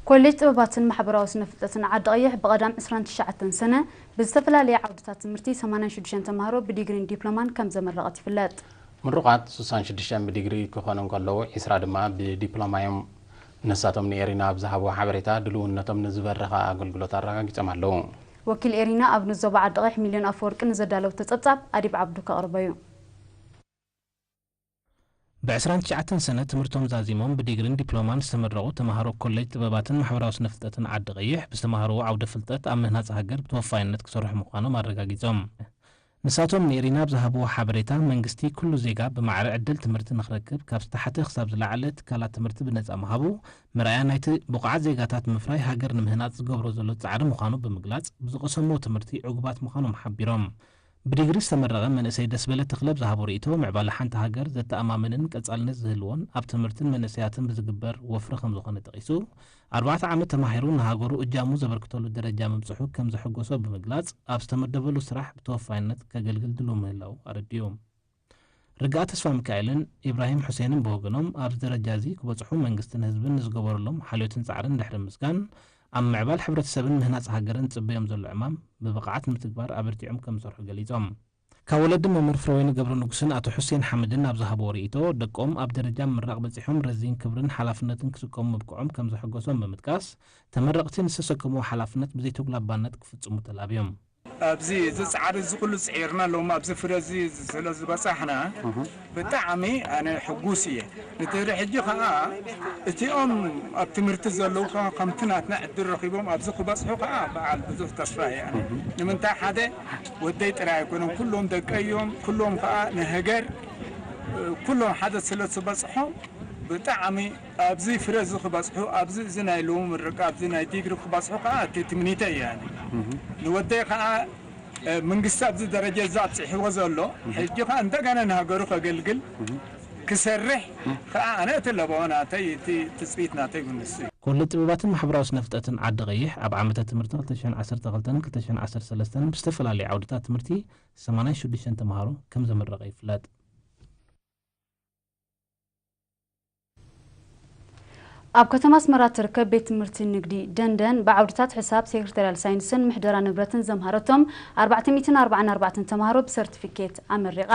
ኮሌጅ ጥበባትን ማሕበራዊ ስነ ፍልጠትን ዓዲ ቀይሕ ብቐዳም ዕስራን ትሽዓተን ሰነ ብዝተፈላለየ ዓውድታት ትምህርቲ ሰማንያን ሽዱሽተን ተምሃሮ ብዲግሪን ዲፕሎማን ከም ዘመረቐት ይፍለጥ። ምሩቓት ሱሳን ሽዱሽተን ብዲግሪ ክኾኑ እንከለዉ፣ ዒስራ ድማ ብዲፕሎማ እዮም። ንሳቶም ንኤሪና ኣብ ዝሃብዎ ሓበሬታ፣ ድልውነቶም ንዝበረኸ ኣገልግሎት ኣረጋጊጾም ኣለዉ። ወኪል ኤሪና ኣብ ንዞባ ዓዲ ቀይሕ ሚልዮን ኣፈወርቂ ንዘዳለወቶ ጸብጻብ ኣዲብ ዓብዱ ከቕርቦ እዩ። ብ ዕስራን ትሽዓተን ሰነ ትምህርቶም ዛዚሞም ብዲግሪን ዲፕሎማን ዝተመረቑ ተምሃሮ ኮሌጅ ጥበባትን ማሕበራዊ ስነ ፍልጠትን ዓዲ ቀይሕ ብዝተምሃርዎ ዓውደ ፍልጠት ኣብ ምህናጽ ሃገር ብተወፋይነት ክሰርሑ ምዃኖም ኣረጋጊጾም። ንሳቶም ንኤሪና ኣብ ዝሃብዎ ሓበሬታ፣ መንግስቲ ኩሉ ዜጋ ብማዕረ ዕድል ትምህርቲ ንኽረክብ ካብ ዝተሓተ ክሳብ ዝለዓለ ትካላት ትምህርቲ ብነጻ ምሃቡ መርኣያ ናይቲ ብቑዓት ዜጋታት ምፍራይ ሃገር ንምህናጽ ዝገብሮ ዘሎ ጻዕሪ ምዃኑ ብምግላጽ፣ ብዝቐሰምዎ ትምህርቲ ዕጉባት ምዃኖም ሓቢሮም። ብዲግሪ ዝተመረቐ መንእሰይ ደስበለ ተኽለ ብዝሃቦ ርእይቶ፣ ምዕባለ ሓንቲ ሃገር ዘተኣማምንን ቀጻልነት ዝህልዎን ኣብ ትምህርትን መንእሰያትን ብዝግበር ወፍሪ ከም ዝኾነ ጠቒሱ፣ ኣርባዕተ ዓመት ተማሂሩ ንሃገሩ እጃሙ ዘበርክተሉ ደረጃ ምብጽሑ ከም ዘሐጎሶ ብምግላጽ፣ ኣብ ዝተመደበሉ ስራሕ ብተወፋይነት ከገልግል ድሉው ምህላዉ ኣረዲኡ። ርግኣት ተስፋሚካኤልን ኢብራሂም ሑሴንን ብወገኖም፣ ኣብዚ ደረጃ እዚ ክበጽሑ መንግስትን ህዝብን ንዝገበረሎም ሓልዮትን ጻዕርን ድሕሪ ምስጋን፣ ኣብ ምዕባል ሕብረተሰብን ምህናጽ ሃገርን ዝጽበዮም ዘሎ ዕማም ብብቕዓት ንምትግባር ኣበርቲዖም ከም ዝሰርሑ ገሊጾም። ካብ ወለዲ መምህር ፍረወይኒ ገብረንጉስን ኣቶ ሑሴን ሓምድን ኣብ ዝሃብዎ ርእይቶ፣ ደቆም ኣብ ደረጃ ምምራቕ በጺሖም ረዚን ክብርን ሓላፍነትን ክስከሙ ምብቅዖም ከም ዘሐጎሶም ብምጥቃስ፣ ተመረቕቲ ንዝተሰከምዎ ሓላፍነት ብዘይተጉላባነት ክፍጽሙ ተላብዮም። ኣብዚ እዚ ጻዕሪ እዚ ኩሉ ጽዒርና፣ ሎም ኣብዚ ፍረ እዚ ስለ ዝበጻሕና፣ ብጣዕሚ ኣነ ሕጉስ እየ። ንድሕሪ ሕጂ ኸኣ እቲኦም ኣብ ትምህርቲ ዘለዉ ኸኣ ከምቲ ናትና ዕድል ረኺቦም ኣብዚ ክበጽሑ ኸኣ በዓል ብዙሕ ተስፋ እየ ኣነ። ንምንታይ ሓደ ወደይ ጥራይ ኣይኮነን፣ ኩሎም ደቀይ እዮም። ኩሎም ኸኣ ንሃገር፣ ኩሎም ሓደ ስለ ዝበጽሖም ብጣዕሚ ኣብዚ ፍረ እዚ ክበጽሑ፣ ኣብዚ እዚ ናይ ሎሚ ምርቃ፣ ኣብዚ ናይ ዲግሪ ክበጽሑ ኸኣ እቲ ትምኒተይ እየ ኣነ። ንወደይ ኸኣ እ፣ መንግስቲ ኣብዚ ደረጃ እዚ ኣብጽሕዎ ዘሎ፣ ሕጂ ኸኣ እንደገና ንሃገሩ ከገልግል፣ ክሰርሕ ኸኣ ኣነ እቲ ለበዋ ናተይ፣ እቲ ትጽቢት ናተይ እውን ንሱ እዩ። ኮሌጅ ጥበባትን ማሕበራዊ ስነ ፍልጠትን ዓዲ ቀይሕ ኣብ ዓመተ ትምህርቲ ክልተ ሽሕን ዓሰርተ ክልተን ክልተ ሽሕን ዓሰርተ ሰለስተን ብዝተፈላለዩ ዓውድታት ትምህርቲ ሰማንያን ሽዱሽተን ተምሃሮ ከም ዘመረቐ ይፍለጥ። ኣብ ከተማ ኣስመራ እትርከብ ቤት ትምህርቲ ንግዲ ደንደን ብዓውድታት ሕሳብ፣ ሴክሬታርያል ሳይንስን ምሕደራ ንብረትን ዘምሃረቶም ኣርባዕተ ሚእትን ኣርባዓን ኣርባዕተን ተምሃሮ ብሰርቲፊኬት ኣመሪቓ።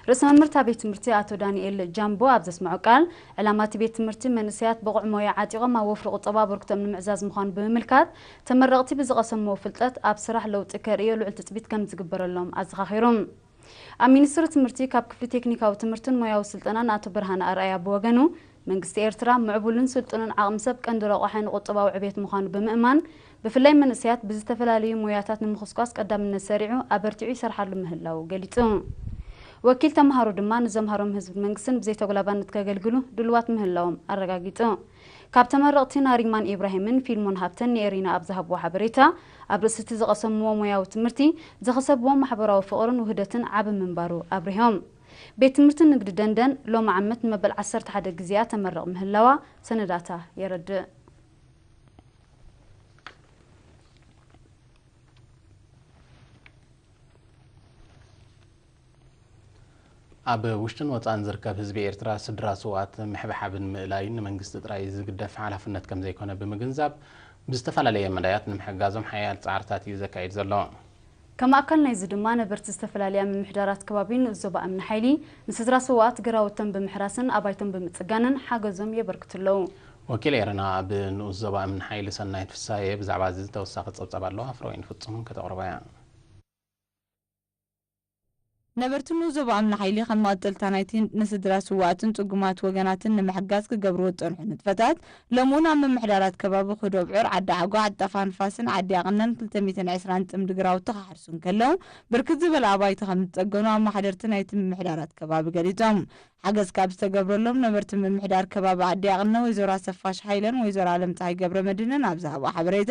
ርእሰ መምህር እታ ቤት ትምህርቲ ኣቶ ዳንኤል ጃምቦ ኣብ ዘስምዖ ቃል፣ ዕላማ እቲ ቤት ትምህርቲ መንእሰያት ብቑዕ ሞያ ዓጢቖም ኣብ ወፍሪ ቁጠባ ኣበርክቶኦም ንምዕዛዝ ምዃኑ ብምምልካት፣ ተመረቕቲ ብዝቐሰምዎ ፍልጠት ኣብ ስራሕ ለውጢ ከርእዮ ልዑል ትጽቢት ከም ዝግበረሎም ኣዘኻኺሩ። ኣብ ሚኒስትሪ ትምህርቲ ካብ ክፍሊ ቴክኒካዊ ትምህርትን ሞያዊ ስልጠናን ኣቶ ብርሃነ ኣርኣያ ብወገኑ፣ መንግስቲ ኤርትራ ምዕቡልን ስልጡንን ዓቕሚ ሰብ ቀንዲ ረቋሒ ንቁጠባዊ ዕቤት ምዃኑ ብምእማን፣ ብፍላይ መንእሰያት ብዝተፈላለዩ ሞያታት ንምኹስኳስ ቀዳምነት ሰሪዑ ኣበርቲዑ ይሰርሓሉ ምህላዉ ገሊጹ። ወኪል ተምሃሮ ድማ ንዘምሃሮም ህዝብን መንግስትን ብዘይተጉላባነት ከገልግሉ ድሉዋት ምህላዎም ኣረጋጊጹ። ካብ ተመረቕቲ ናሪማን ኢብራሂምን ፊልሞን ሃብተን ንኤሪና ኣብ ዝሃብዎ ሓበሬታ፣ ኣብ ርእሲ እቲ ዝቐሰምዎ ሞያዊ ትምህርቲ ዝኸሰብዎ ማሕበራዊ ፍቕርን ውህደትን ዓቢ ምንባሩ ኣብሪሆም። ቤት ትምህርቲ ንግዲ ደንደን ሎሚ ዓመት ንመበል ዓሰርተ ሓደ ግዜኣ ተመርቕ ምህላዋ ሰነዳታ የረድእ። ኣብ ውሽጥን ወጻእን ዝርከብ ህዝቢ ኤርትራ ስድራ ስውኣት ምሕብሓብን ምእላይን ንመንግስቲ ጥራይ ዝግደፍ ሓላፍነት ከም ዘይኮነ ብምግንዛብ፣ ብዝተፈላለየ መዳያት ንምሕጋዞም ሓያል ጻዕርታት እዩ ዘካይድ ዘሎ። ከም ኣካል ናይዚ ድማ፣ ነበርቲ ዝተፈላለያ ምምሕዳራት ከባቢ ንኡስ ዞባ እምኒ ሓይሊ ንስድራ ስውኣት ግራውቶም ብምሕራስን ኣባይቶም ብምጽጋንን ሓገዞም የበርክቱ ኣለዉ። ወኪል ኤረና ኣብ ንኡስ ዞባ እምኒ ሓይሊ ሰናይት ፍሳየ ብዛዕባ እዚ ተወሳኺ ጸብጻብ ኣለዋ። ፍረወይኒ ፍጹም ከተቕርቦ እያ። ነበርቲ ንኡስ ዞባ እምኒ ሓይሊ ከም መቐጸልታ ናይቲ ንስድራ ስውኣትን ጽጉማት ወገናትን ንምሕጋዝ ክገብርዎ ዝጸንሑ ንጥፈታት፣ ሎሚ እውን ኣብ ምምሕዳራት ከባቢ ኩዶ ኣብዑር፣ ዓዲ ዓጓ፣ ዓዲ ጣፋ ንፋስን ዓዲ ኣቕነን ክልተ ሚእትን ዕስራን ጽምዲ ግራውቲ ክሓርሱ እንከለዉ፣ ብርክት ዝበለ ኣባይቲ ከም ዝጸገኑ ኣመሓደርቲ ናይቲ ምምሕዳራት ከባቢ ገሊጾም። ሓገዝ ካብ ዝተገብረሎም ነበርቲ ምምሕዳር ከባቢ ዓዲ ኣቕነ ወይዘሮ ኣሰፋሽ ሃይለን ወይዘሮ ኣለምፀሃይ ገብረመድህንን ኣብ ዝሃብኦ ሓበሬታ፣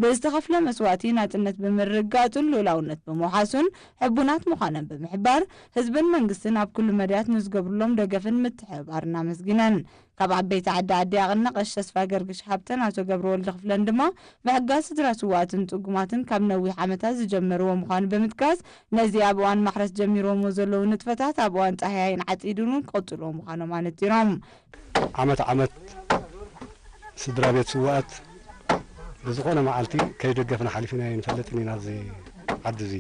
ብዝተኸፍለ መስዋእቲ ናጽነት ብምርግጋጹን ልኡላውነት ብምውሓሱን ሕቡናት ምዃኖም ብምሕባር፣ ህዝብን መንግስትን ኣብ ኩሉ መዳያት ንዝገብርሎም ደገፍን ምትሕብባርን ኣመስጊነን። ካብ ዓበይቲ ዓዲ ዓዲ ኣቕነ ቀሺ ተስፋ ገርግሽ ሃብተን ኣቶ ገብረወልዲ ክፍለን ድማ፣ ምሕጋዝ ስድራ ስውኣትን ጽጉማትን ካብ ነዊሕ ዓመታት ዝጀመርዎ ምዃኑ ብምጥቃስ፣ ነዚ ኣብ እዋን ማሕረስ ጀሚሮምዎ ዘለዉ ንጥፈታት ኣብ እዋን ጻህያይን ዓጺድን እውን ክቕጽልዎ ምዃኖም ኣነጺሮም። ዓመት ዓመት ስድራ ቤት ስውኣት ብዝኾነ መዓልቲ ከይደገፍና ሓሊፍና ኣይንፈልጥን ኢና ኣብዚ ዓዲ እዚ።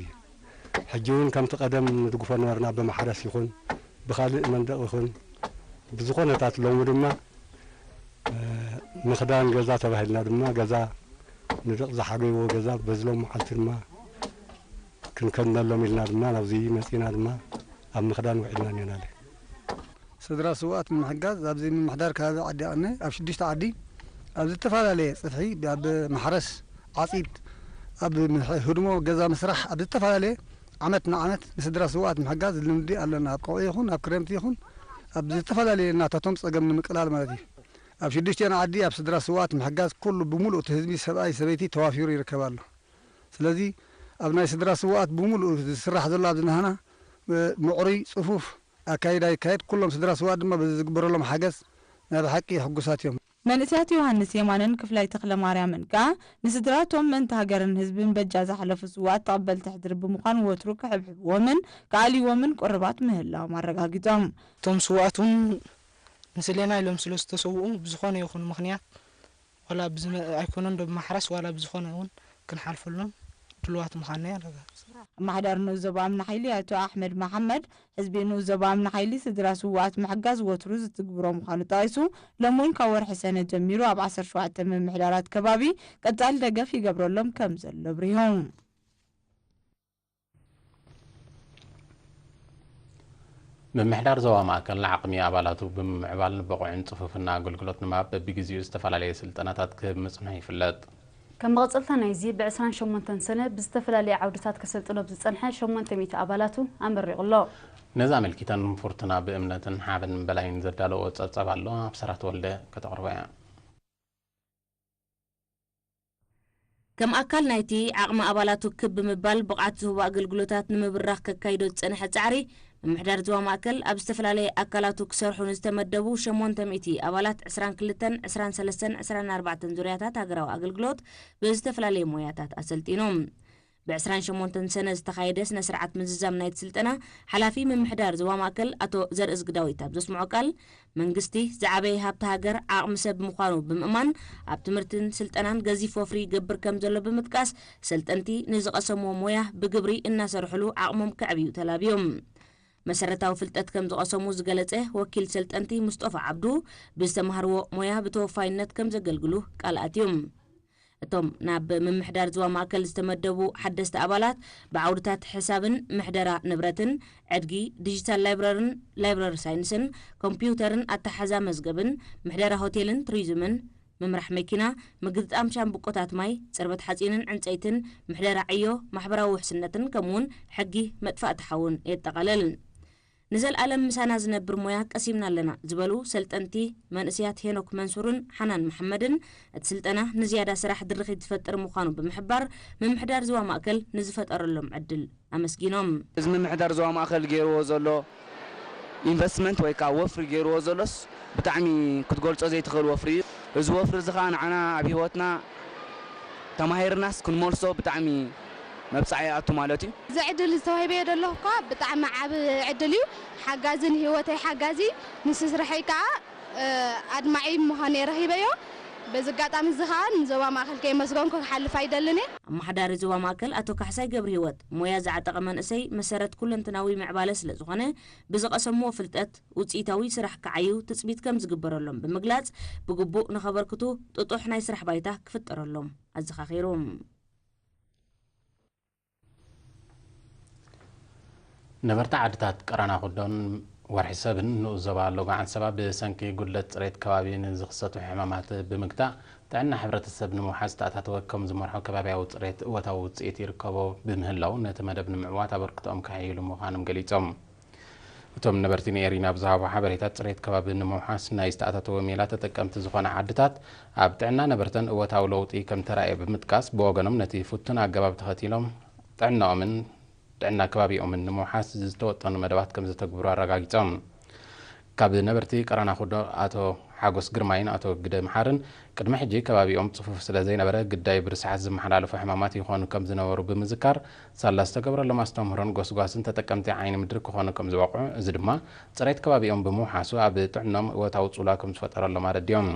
ሕጂ እውን ከምቲ ቀደም ንድግፎ ነበርና፣ ብማሕረስ ይኹን ብኻልእ መንደቕ ይኹን ብዝኾነታት። ሎሚ ድማ ምኽዳን ገዛ ተባሂልና ድማ ገዛ ንደቕ ዝሓገይዎ ገዛ በዝሎም መዓልቲ ድማ ክንከነሎም ኢልና ድማ ናብዚ መጺና ድማ ኣብ ምኽዳን ውዒልና እኒአናለ። ስድራ ስውኣት ንምሕጋዝ ኣብዚ ምምሕዳር ከባቢ ዓዲ ኣቕነ ኣብ ሽዱሽተ ዓዲ ኣብ ዝተፈላለየ ጽፍሒ ኣብ ማሕረስ ዓጺድ ኣብ ምሕ- ህድሞ ገዛ ምስራሕ ኣብ ዝተፈላለየ ዓመት ንዓመት ንስድራ ስውኣት ምሕጋዝ ልምዲ ኣለና። ኣብ ቀውዒ ይኹን ኣብ ክረምቲ ይኹን ኣብ ዝተፈላለየ ናታቶም ጸገም ንምቅላል ማለት እዩ። ኣብ ሽዱሽቲኦን ዓዲ ኣብ ስድራ ስውኣት ምሕጋዝ ኩሉ ብምሉእ እቲ ህዝቢ ሰብኣይ ሰበይቲ ተዋፊሩ ይርከብ ኣሎ። ስለዚ ኣብ ናይ ስድራ ስውኣት ብምሉእ ዝስራሕ ዘሎ ኣብዚ ናህና ምዕሩይ ጽፉፍ ኣካይዳ ይካየድ። ኩሎም ስድራ ስውኣት ድማ በዚ ዝግበረሎም ሓገዝ ናይ ብሓቂ ሕጉሳት እዮም። መንእሰያት ዮሃንስ የማነን ክፍላይ ተኽለ ማርያምን ከኣ ንስድራቶም ምእንቲ ሃገርን ህዝብን በጃ ዝሓለፉ ስውኣት ተቐበልቲ ሕድሪ ብምዃን ወትሩ ክሕብሕብዎምን ክኣልይዎምን ቅሩባት ምህላዎም ኣረጋጊጾም። እቶም ስውኣት እውን ንስሌና ኢሎም ስለ ዝተሰውኡ ብዝኾነ ይኹን ምኽንያት ዋላ ብዝመ- ኣይኮነን ዶ ብማሕረስ ዋላ ብዝኾነ እውን ክንሓልፈሎም ድልዋት ምዃንና የረጋግጽ። ኣመሓዳሪ ንኡስ ዞባ ኣምኒ ሓይሊ ኣቶ ኣሕመድ መሓመድ፣ ህዝቢ ንኡስ ዞባ ኣምኒ ሓይሊ ስድራ ስውኣት ምሕጋዝ ወትሩ ዝትግብሮ ምዃኑ ጠቒሱ፣ ሎሚ እውን ካብ ወርሒ ሰነ ጀሚሩ ኣብ ዓሰርተ ሸውዓተ ምምሕዳራት ከባቢ ቀጻሊ ደገፍ ይገብረሎም ከም ዘሎ ኣብሪሁ። ምምሕዳር ዞባ ማእከል ዓቕሚ ኣባላቱ ብምምዕባል ብቑዕን ጽፉፍን ኣገልግሎት ንምሃብ በብግዜኡ ዝተፈላለየ ስልጠናታት ክህብ ምጽንሑ ይፍለጥ። ከም መቐጸልታ ናይዚ፣ ብ ዕስራን ሸሞንተን ሰነ ብዝተፈላለየ ዓውድታት ከሰልጥኖ ብዝጸንሐ ሸሞንተ ሚእቲ ኣባላቱ ኣመሪቑ ኣሎ። ነዚ ኣመልኪተን ፍርቱና ብእምነትን ሓበን በላይን ዘዳለዎ ጸብጻብ ኣሎ፣ ኣብሰራ ተወልደ ከተቕርቦ እያ። ከም ኣካል ናይቲ ዓቕሚ ኣባላቱ ክብ ብምባል ብቕዓት ዝህቡ ኣገልግሎታት ንምብራኽ ከካይዶ ዝጸንሐ ጻዕሪ፣ ምምሕዳር ዞባ ማእከል ኣብ ዝተፈላለየ ኣካላቱ ክሰርሑ ንዝተመደቡ ሸሞንተ ሚእቲ ኣባላት ዕስራን ክልተን፣ ዕስራን ሰለስተን፣ ዕስራን ኣርባዕተን ዙርያታት ሃገራዊ ኣገልግሎት ብዝተፈላለየ ሞያታት ኣሰልጢኑ። ብ ዕስራን ሸሞንተን ሰነ ዝተኻየደ ስነ ስርዓት ምዝዛም ናይቲ ስልጠና፣ ሓላፊ ምምሕዳር ዞባ ማእከል ኣቶ ዘርእዝጊ ዳዊት ኣብ ዘስምዖ ቃል፣ መንግስቲ ዝዓበየ ሃብቲ ሃገር ዓቕሚ ሰብ ምዃኑ ብምእማን፣ ኣብ ትምህርትን ስልጠናን ገዚፍ ወፍሪ ይገብር ከም ዘሎ ብምጥቃስ፣ ሰልጠንቲ ንዝቐሰምዎ ሞያ ብግብሪ እናሰርሕሉ ዓቕሞም ከዕብዩ ተላብዮም። መሰረታዊ ፍልጠት ከም ዝቐሰሙ ዝገለጸ ወኪል ሰልጠንቲ ሙስጦፋ ዓብዱ፣ ብዝተማህርዎ ሞያ ብተወፋይነት ከም ዘገልግሉ ቃል ኣትዮም። እቶም ናብ ምምሕዳር ዞባ ማእከል ዝተመደቡ ሓደስቲ ኣባላት፣ ብዓውድታት ሕሳብን ምሕደራ ንብረትን፣ ዕድጊ፣ ዲጂታል ላይብረርን ላይብረሪ ሳይንስን፣ ኮምፒውተርን ኣተሓሕዛ መዝገብን፣ ምሕደራ ሆቴልን ቱሪዝምን፣ ምምራሕ መኪና፣ ምግጥጣም ሻምብቆታት ማይ፣ ጽርበት ሓጺንን ዕንጸይትን፣ ምሕደራ ዕዮ፣ ማሕበራዊ ውሕስነትን ከምኡውን ሕጊ መጥፋእቲ ሓውን የጠቓልል። ንዘለኣለም ምሳና ዝነብር ሞያ ቀሲምና ኣለና ዝበሉ ሰልጠንቲ መንእሰያት ሄኖክ መንሱርን ሓናን መሓመድን፣ እቲ ስልጠና ንዝያዳ ስራሕ ድርኺት ዝፈጥር ምዃኑ ብምሕባር፣ ምምሕዳር ዞባ ማእከል ንዝፈጠረሎም ዕድል ኣመስጊኖም። እዚ ምምሕዳር ዞባ ማእከል ገይርዎ ዘሎ ኢንቨስትመንት ወይ ከዓ ወፍሪ ገይርዎ ዘሎስ ብጣዕሚ ክትገልጾ ዘይትኽእል ወፍሪ እዩ። እዚ ወፍሪ እዚ ከዓ ንዓና ኣብ ህይወትና ተማሂርናስ ክንመልሶ ብጣዕሚ መብጻዓ ይኣቱ ማለት እዩ። እዚ ዕድል ዝተዋሂበዮ ዘለኹ እኳ ብጣዕሚ ዓቢ ዕድል እዩ። ሓጋዚ ንህይወተይ ሓጋዚ፣ ንስስርሐይ ከዓ ኣድማዒ ምዃኑ ረኺበዮ። በዚ ኣጋጣሚ እዚ ከዓ ንዞባ ማእከል ከየመስገንኩ ክሓልፍ ኣይደልን እየ። ኣመሓዳሪ ዞባ ማእከል ኣቶ ካሕሳይ ገብረሂወት፣ ሞያ ዝዓጠቐ መንእሰይ መሰረት ኩለንትናዊ ምዕባለ ስለ ዝኾነ፣ ብዝቐሰምዎ ፍልጠት ውጽኢታዊ ስራሕ ክዓዩ ትጽቢት ከም ዝግበረሎም ብምግላጽ፣ ብግቡእ ንኸበርክቱ ጥጡሕ ናይ ስራሕ ባይታ ክፍጠረሎም ኣዘኻኺሩ። ነበርቲ ዓድታት ቀራና ኩዶን ወርሒ ሰብን ንኡስ ዞባ ሎጋዓን ሰባ ብሰንኪ ጉድለት ጽሬት ከባቢ ንዝኽሰቱ ሕማማት ብምግታእ ጥዕና ሕብረተሰብ ንምውሓስ ዝተኣታተወ ከም ዝመርሖ ከባብያዊ ጽሬት እወታዊ ውጽኢት ይርከቦ ብምህላው ነቲ መደብ ንምዕዋት ኣበርክቶኦም ከሕይሉ ምዃኖም ገሊጾም። እቶም ነበርቲ ንኤሪና ብዝሃቦ ሓበሬታ ጽሬት ከባቢ ንምውሓስ ናይ ዝተኣታተወ ሜላ ተጠቀምቲ ዝኾና ዓድታት ኣብ ጥዕና ነበርተን እወታዊ ለውጢ ከም ተራእየ ብምጥቃስ ብወገኖም ነቲ ፍቱን ኣገባብ ተኸቲሎም ጥዕናኦምን ጥዕና ከባቢኦምን ንምውሓስ ዝተወጠኑ መደባት ከም ዘተግብሩ ኣረጋጊጾም። ካብ ነበርቲ ቀራና ኩዶ ኣቶ ሓጎስ ግርማይን ኣቶ ግደ መሓርን ቅድሚ ሕጂ ከባቢኦም ጽፉፍ ስለ ዘይነበረ ግዳይ ብርስሓት ዝመሓላለፉ ሕማማት ይኾኑ ከም ዝነበሩ ብምዝካር ሳላ ዝተገብረሎም ኣስተምህሮን ጎስጓስን ተጠቀምቲ ዓይኒ ምድሪ ክኾኑ ከም ዝበቕዑ እዚ ድማ ጽሬት ከባቢኦም ብምውሓሱ ኣብ ጥዕኖም እወታዊ ጽልዋ ከም ዝፈጠረሎም ኣረዲኦም።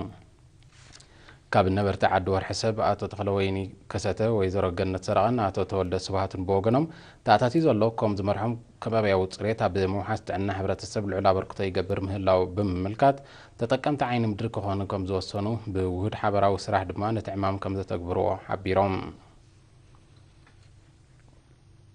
ካብ ነበርቲ ዓዲ ወርሒ ሰብ ኣቶ ተኽለወይኒ ከሰተ፣ ወይዘሮ ገነት ሰረቐን ኣቶ ተወልደ ስብሃትን ብወገኖም፣ ተኣታትዩ ዘሎ ኮም ዝመርሖም ከባብያዊ ጽሬት ኣብ ምውሓስ ጥዕና ሕብረተሰብ ልዑል ኣበርክቶ ይገብር ምህላው ብምምልካት፣ ተጠቀምቲ ዓይኒ ምድሪ ክኾኑ ከም ዝወሰኑ፣ ብውሁድ ሓበራዊ ስራሕ ድማ ነቲ ዕማም ከም ዘተግብርዎ ሓቢሮም።